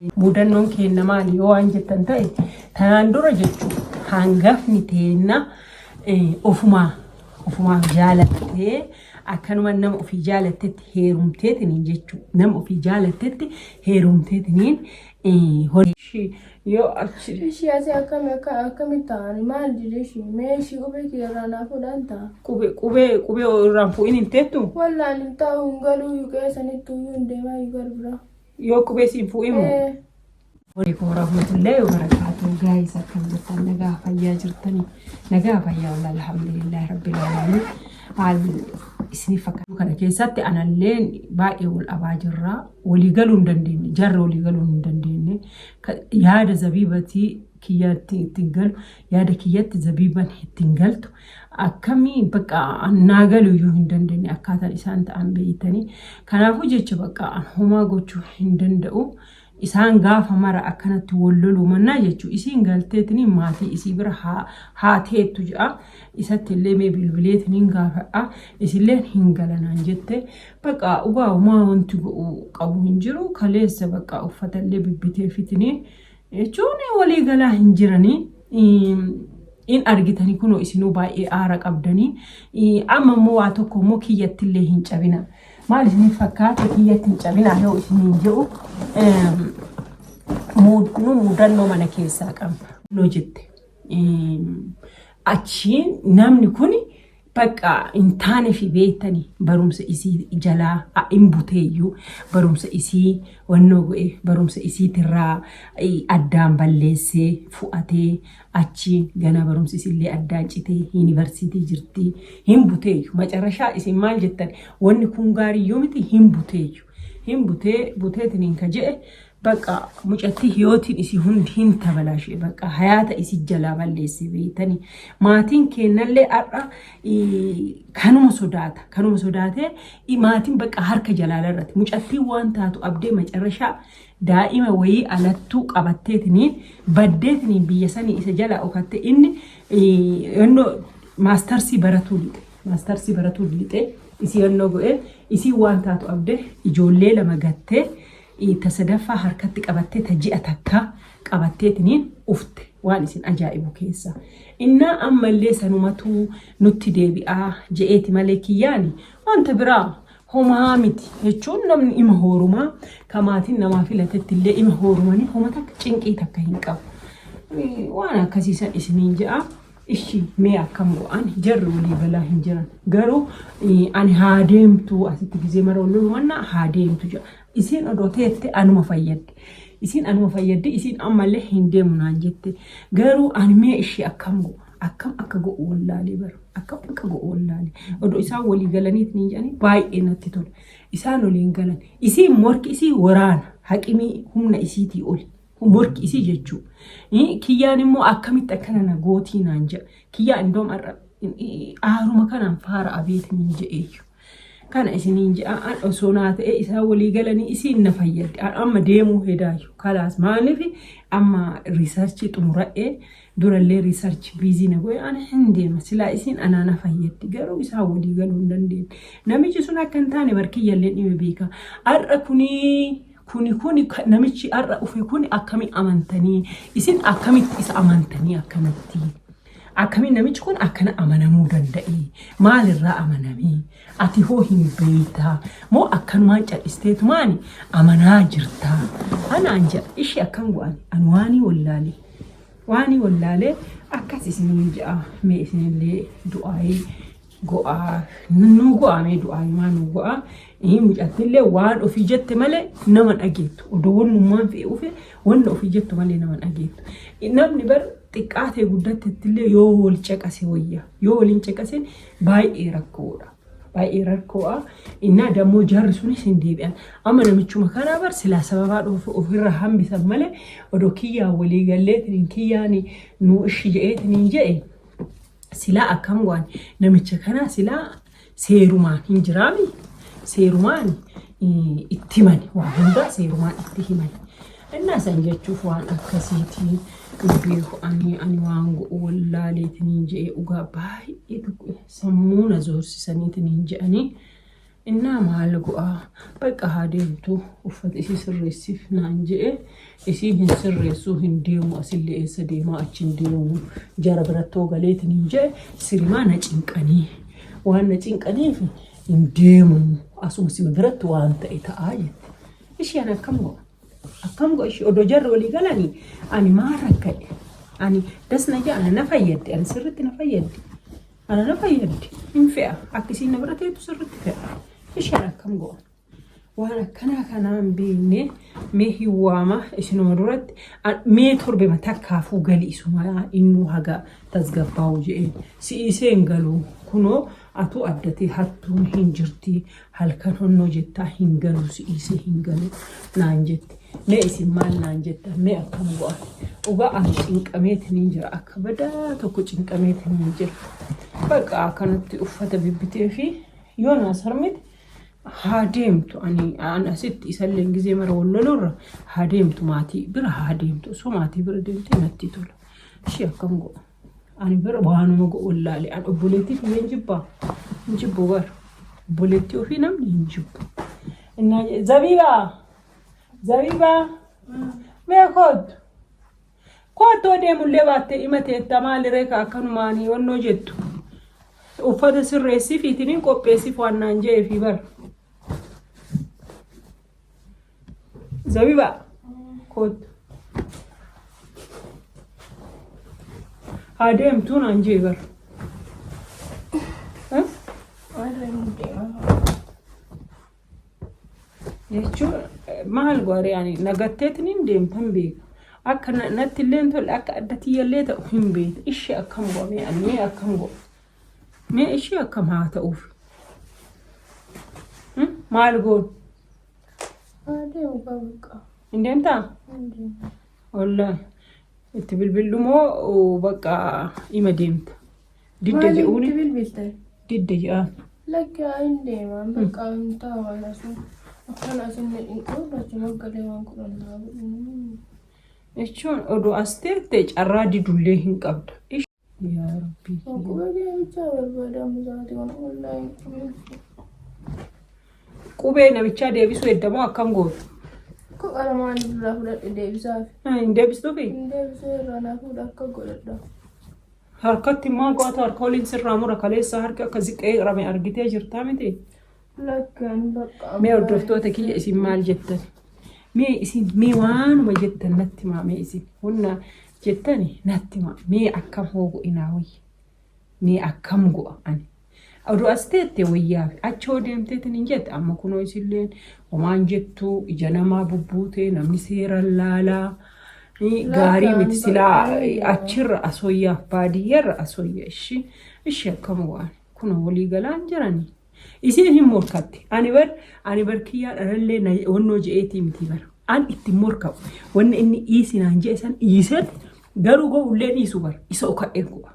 Mudannoon keenna maali yoo waan jettan ta'e, tanaan dura jechuun hangafni teenna ofumaa ofumaaf jaalattee, akkanuma nama ofii jaalattetti heerumteetiniin jechuun, nama ofii jaalattetti heerumteetiniin horii yoo achi. Ishii asii akkami akka akkamitti ta'ani maal jedhe ishii mee ishii qubee kiyya irraa naa fuudhaan ta'a. Qubee qubee qubee irraan fuudhin hin teettu. Wallaan hin taa'u, hin galuu, yuqee sanittuu iyyuu hin deemaa yuqee biraa. Yoo qubee siin fuudhin moo? Ee. Alaikum warahmatullahi wabarakatuh. Guys, akkam jirtan? Nagaa fayyaa jirtanii? Nagaa fayyaa wallah, alhamdulillahi rabbil alamin. Haal isiniif fakkaatu kana keessatti analleen baay'ee wal dhabaa jirra. Walii galuu hin dandeenye. Jarri walii galuu hin dandeenye. Yaada zabiibatii kiyyatti ittiin galu, yaada kiyyatti zabiiban ittiin galtu. Akkamii bakka naa galu iyyuu hin dandeenye akkaataan isaan ta'an beeytanii. Kanaafuu jecha bakka an homaa gochuu hin danda'u. Isaan gaafa mara akkanatti wal loluu mannaa jechuun isiin galteetiniin maatii isii bira haa teettu jedha. Isatti illee mee bilbileetiniin gaafadha. Isilleen hin galanaan jette. Bakka dhugaa homaa wanti godhu qabu hin jiru. Kaleessa bakka uffata illee bibbitee fitiniin jechuun walii galaa hin jiranii. In argitanii kunoo isinuu baay'ee aara qabdanii. Amma immoo waa tokko immoo kiyyatti illee hin cabina. Maal isiniif fakkaate? Kiyyatti hin cabinaa yoo isiniin jedhu, nu mudannoo mana keessaa qabna. No jette. Achiin namni kun bakka hin taane fi beektanii barumsa isii jalaa hin buteeyyuu, barumsa isii wannoo godhe, barumsa isiitirraa addaan balleessee fu'atee, achi gana barumsi isillee addaan citee yuunivarsiitii jirti, hin buteeyyu. Macarrashaa isin maal jettan? Wanni kun gaariyyuu miti, hin buteeyyu. Hin butee buteetiniin ka je'e bakka mucattii hiyootiin isii hundi hin tabalaashee, bakka hayaata isii jalaa balleesse beektanii. Maatiin keennallee har'a kanuma sodaata, kanuma sodaatee maatiin bakka harka jalaala irratti mucattiin waan taatu abdee, macarrashaa daa'ima wayii alattuu qabatteetiniin baddeetiniin biyya sanii isa jalaa okatte. Inni yennoo maastarsii baratuu lixe, maastarsii baratuu lixe, isii yennoo godhee isii waan taatu abdee ijoollee lama gattee, ta sadaffaa harkatti qabattee, ta ji'a takka qabatteetiniin ufte. Waan isin ajaa'ibu keessa. Innaa ammallee sanumatu nutti deebi'aa je'eeti malee kiyyaani wanta biraa homaa miti jechuun, namni ima hoorumaa, ka maatiin namaa filatetti illee ima hoorumanii, homa takka cinqii takka hin qabu. Waan akkasiisan isiniin je'a. Ishi mee akkam go'an? Jarri walii galaa hin jiran. Garuu ani haa deemtu, asitti gizee mara wal lolu mannaa haa deemtu jedha. Isiin odoo teette anuma fayyadde. Isiin anuma fayyadde, isiin ammallee hin deemu naan jette. Garuu ani mee ishee akkam go'a? Akkam akka go'u wallaalee bara. Akkam akka go'u wallaalee. Odoo isaan walii galaniit ni jedhanii baay'ee natti tola. Isaan waliin galan. Isiin morki isii waraana. Haqimii humna isiitii oli. Morki isii jechuu. Kiyyaan immoo akkamitti akkana na gootii naan jedha. Kiyyaa indoom har'a aaruma kanaan faara abeetiniin je'eeyyu. Kana isiniin jedha, an osoo naa ta'e isaan walii galanii isiin na fayyadde. An amma deemuu hedaayyu. Kalaas, maaliif amma research xumura'ee durallee research busy na godhe, ana hin deema. Silaa isiin anaa na fayyaddi. Garuu isaan walii galuu hin dandeenye. Namichi sun akka hin taane barkiyyallee dhime beeka. Har'a kunii kuni namichi har'a dhufe kuni akkami amantanii? Isin akkamitti isa amantanii? Akkanatti akkamiin namichi kun akkana amanamuu danda'e? Maalirraa amanamee? Ati hoo hin beektaa moo akkanumaan cal'isteetumaan amanaa jirtaa anaan jedha. Ishii akkam go'an? Ani waanii wallaalee, waanii wallaalee. Akkas isiniin jedha. Mee isinillee du'aayii go'aa nuu go'aa, mee du'aa maa nuu go'aa. Mucattillee waan ofii jette malee nama dhageettu. Odoo wannummaan fe'e ufe, wanna ofii jettu malee nama dhageettu. Namni bar xiqqaatee guddattettillee yoo wal caqase wayya. Yoo waliin caqasin baay'ee rakkoodha. Baay'ee rakkoodha. Innaa dammoo jarri sunis hin deebi'an. Amma namichuma kanaa bar silaa sababaa dhufu ofirra hambisan malee, odoo kiyyaan walii galleetiin kiyyaan nuu ishi je'eetiin je'e, silaa akkam waan namicha kanaa silaa seerumaan hin jiraami, seerumaan itti himani, waa hundaa seerumaan itti himani. Innaa san jechuuf waan akkasiitii beeku. Ani waan godhu wallaaleetiin je'ee, dhugaa baay'ee tokko sammuu na zoorsisaniitiin je'anii. Innaa maal go'aa bakka haa deemtu uffata isii sirreessiif naan je'e isiin hin sirreessuu hin deemu asillee eessa deemaa achi hin deemu jara birattoo galeetiin hin je'e sirimaa na cinqanii waan na cinqaniif hin deemu asuma sima biratti waan ta'e ta'aa jette. Isheen akkam go'a? Akkam go'a ishee odoo jarri walii galanii ani maal rakkadhe? Ani das na ja'a na fayyadde ani sirriitti na fayyadde. Ana na fayyaddi. Hin fe'a. Akka isiin na bira teettu sirriitti fe'a. Isheen akkam go'a. Waan akkanaa kanaa hin beekne mee hin waama isinuma duratti mee torbema takkaafuu gali isuma innuu haga tasgabbaa'u je'een. Si'isee hin galu kunoo atuu addatee hattuun hin jirti halkan honnoo jettaa hin galu si'isee hin galu naan jette. Mee isin maal naan jettan mee akkam go'a. Dhugaa ani cinqameetiin hin jira akka badaa tokko cinqameetiin hin jira. Bakka akkanatti uffata bibbitee fi yoo naa sarmite haa deemtu ani an asitti isallee gizee mara wal lolurra haa deemtu maatii bira haa deemtu osoo maatii bira deemte natti tola. Ishee akkam go'a. Ani bira waanuma go'u wallaale an obboleettii tiyya hin jibbaa hin jibbu bara obboleettii ofii namni hin jibbu. Innaa Zabiibaa Zabiibaa mee koottu. Koottu deemullee baattee dhima teetta maaliree ka akkanumaanii wannoo jettu. Uffata sirreessiif itiniin qopheessiif waan naan je'eefi bara. Zabiibaa koottu. Haa deemtuu naan je'e bara. Warra hin deema. Jechuun maal gooree ani nagatteetiin hin deemtan beeka. Akka natti illee hin tolle akka adda tiyyallee ta'u hin beektu. Ishee akkam go'a mee ani mee akkam go'a. Mee ishee akkam haa ta'uuf. Maal goon? Haa deemu bakka. Hin deemtaa? Hin deemu. Wallaahi. Itti bilbillu moo bakka ima deemta? Didda Maaliif je'uuni. itti bilbilte? Didda je'aan. Lakki haa hin deema. Bakka hin taa'u asu. Akkana asin na cinquu achuma galee waan kudhan naa godhu. Jechuun odoo as teette carraa didullee hin qabda. Yaa Rabbii. Qubee deemichaa barbaadamu isaati waan wallaahi qubee. Qubee namichaa deebisuu eddamoo akkam gootu? Akka qalamaan irraa fudhadhe deebisaaf. Hin deebistuufi? Hin deebisuu irraa naa fuudha akka godhadha. Harkatti immoo go'atu harka waliin sirraa mura kaleessa harki akka ziqee rame argitee jirtaa miti? Lakki ani bakka. Mee hordoftoota kiyya isin maal jettan? Mee isin mee waanuma jettan natti himaa mee isin hunna jettani natti himaa mee akkam hoo go'inaa wayya? Mee akkam go'a ani? Odoo as teette wayyaa fi achi hoo deemteetiin hin jette amma kunoo isilleen homaan jettu ija namaa bubbuute namni seeraan laalaa gaarii miti silaa achirra asooyyaaf baadiyyaarra asooyya ishii ishii akkam go'an kunoo walii galaan jiranii. Isiin hin morkatti. Ani bar ani bar kiyyaa dhalallee na wannoo je'eetii miti bar. An itti morkamu. Wanni inni dhiisi naan je'e san dhiiseen garuu ga'ullee dhiisu bar. Isa uka'ee go'a.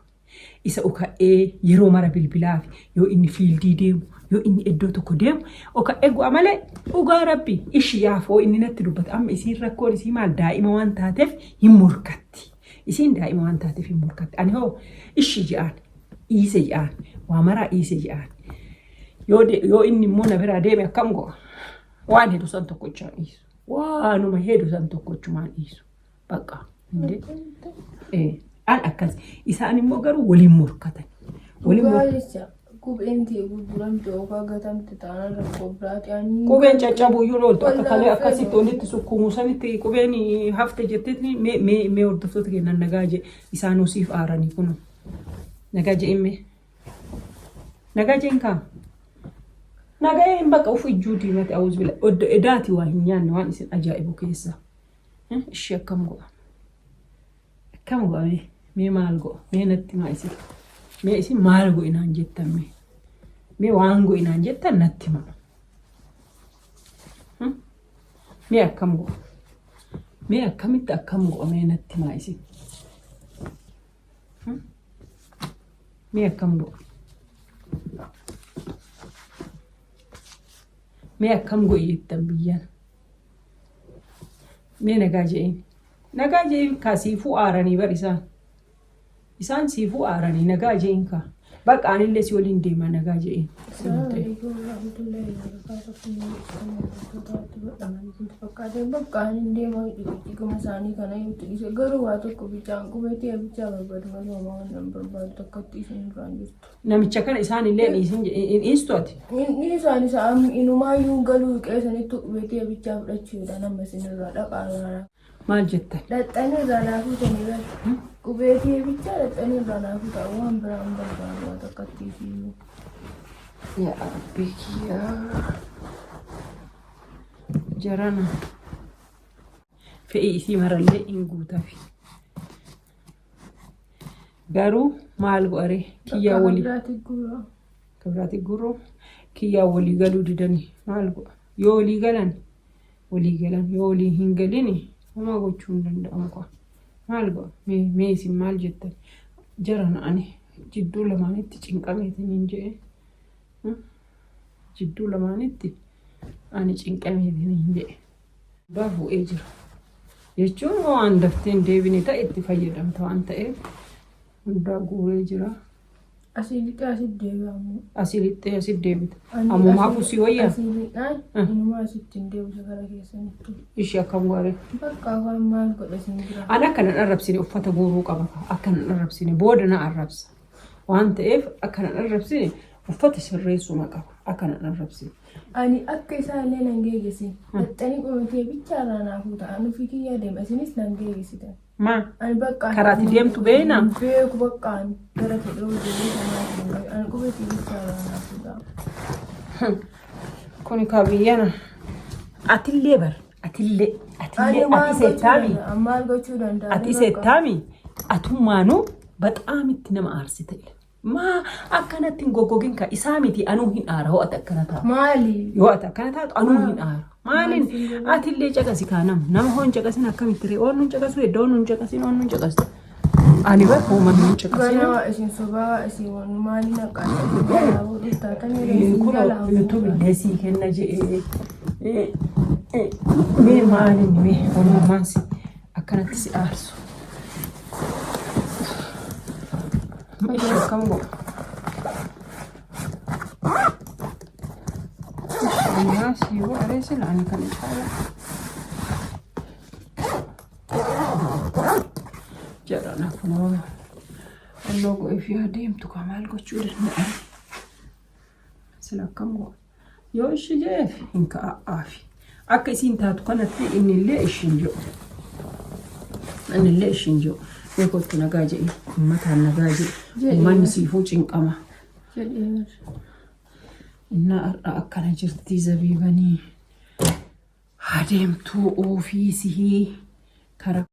Isa uka'ee yeroo mara bilbilaaf yoo inni fiildii deemu yoo inni iddoo tokko deemu uka'ee go'a malee dhugaa rabbi ishi yaafoo inni natti dubbata. Amma isiin rakkoon isii maal daa'ima waan taateef hin morkatti. Isiin daa'ima waan taateef hin morkatti. Ani hoo ishi je'aan dhiise je'aan waa maraa dhiise je'aan. Yoo inni immoo na biraa deeme akkam go'a? Waan hedu san tokkochaan dhiisu. Waanuma hedu san tokkochumaan dhiisu. Bakka. An akkas. Isaan immoo garuu waliin morkatan. Waliin Dhugaa morkatan. jecha qubeen ta'e gurguramte yookaan gatamte taanaan rakkoo biraati. Ani Qubeen caccabuu iyyuu ooltu akka kalee Wallaahi akkasitti walitti sukkuumuu sanitti qubeen hafte jetteetni mee mee mee hordoftoota kennan nagaa je isaanuu siif aaranii kunu. Nagaa je'in mee. Nagaa je'in kaa. Nagaa hin bakka ufu ijjuu diimate awuuz bila. Oddo edaati waa hin nyaanne waan isin ajaa'ibu keessa. Ishee akkam go'a. Akkam go'a mee mee maal go'a mee natti himaa isin. Mee isin maal go'inaan jettan mee. Mee waan go'inaan jettan natti himaa. Mee akkam go'a. Mee akkamitti akkam go'a mee natti himaa isin. Mee akkam go'a. Mee akkam go'i jettan biyyana. Mee nagaa je'in. Nagaa je'in kaa siifuu aaranii bar isaan. Isaan siifuu aaranii nagaa je'in kaa. Bakka anillee si waliin deemaa nagaa je'een. Assalamu alaikum warahmatullahi wabarakatuh. Fakkaatee bakka ani deemaa dhiguma isaanii kana yoo dhiise garuu waa tokko bichaan qubeetii bichaa barbaadu malee homaa waan hin barbaadu tokkotti isin irraan jirtu. Namicha kana isaan illee hin dhiistu ati. Inni isaan isa inumaayyuu galuu qeessanitti qubeetii bichaa fudhachuudhaan amma isin irraa dhaqaa irraa. Maal jettan? Dhaxxanii irraa naafuu ta'anii qubeetii bichaa dhaxxanii irraa naafuu ta'a waan biraa hin barbaadu waa tokkotti iyyuu. Yaa Rabbi kiyyaa. Jarana. Fe'ii isii marallee hin guutafi. Garuu maal godhare kiyyaa walii. Biraatti guuraa. Kabiraati gurroo kiyyaa walii galuu didanii maal godha? Yoo walii galan walii galan yoo walii hin galini homaa gochuu hin danda'amu qofa. Maal godha? Mee mee isin maal jettan? Jarana ani jidduu lamaanitti cinqameetiniin jedhe. Jidduu lamaanitti ani cinqameetiniin jedhe. Hundaa bu'ee jira. Jechuun waan daftee hin deebine ta'e itti fayyadamta waan ta'eef hundaa guuree jira. Asii lixee asii deebi'amu. Asii lixxee asii deebita. Ammumaa busii wayyaa? Asii lixaan inumaa asitti hin deebisu gara keessanitti. Ishee akkam goore? Bakka afaan maal godhe isin jira. Ani akka nan arrabsine uffata guuruu qaba. Akka nan arrabsine booda na arrabsa. Waan ta'eef akka nan arrabsine uffata sirreessuma qaba. Akka nan arrabsine. Ani akka isaan illee nan geeggeessin. Dhaxxanii qubeetii bichaa irraa naafuu ta'a. Ani ofii kiyyaa deema isinis nan geeggeessitan. Maa? Ani bakka Karaatti deemtu beeknaa? Beeku bakka ani gara fedhoo deemee sanaa hin gahu. Ani qubeetii bichaa irraa naafuu ta'a. Kuni kabiyyana. Atillee bar. Atillee. Atillee. Ani maal Ati gochuu seettaami. danda'a? Maal gochuu danda'a? Ati seettaami. Atummaanuu baxaam itti nama aarsita. Maa akkanatti hin goggogin ka isaa miti anuu hin aara hoo ati akkana taatu. Maali? Yoo ati akkana taatu anuu hin aara. Maaliin atillee caqasi kaa nama nama hoon caqasin akkamitti ree oon nun caqasu iddoo nun caqasin oon nun caqasu. Ani bar hooma nun caqasin. Ganaa isin sobaa isin maali naqaa taatanii Kun YouTube illee sii kenna je'ee. Mee maaliin mee walumaan si akkanatti si aarsu. Ishee akkam godha? Ishee sii godha sila ani kana caala. Jedhana kunoo onnoo godheef yaa deemtu kaa maal gochuu danda'an? Sila akkam godha? Yoo ishii je'eef hin ka'aafi. Akka isiin taatu kanatti inni illee ishiin jedhu. Inni illee ishiin jedhu. Mee kottu nagaa jedhi. Uummataan nagaa jedhi. Uummanni siifuu cinqama. Jedhee. Innaa har'a akkana jirti zabiibanii. Adeemtuu ofiisii karaa.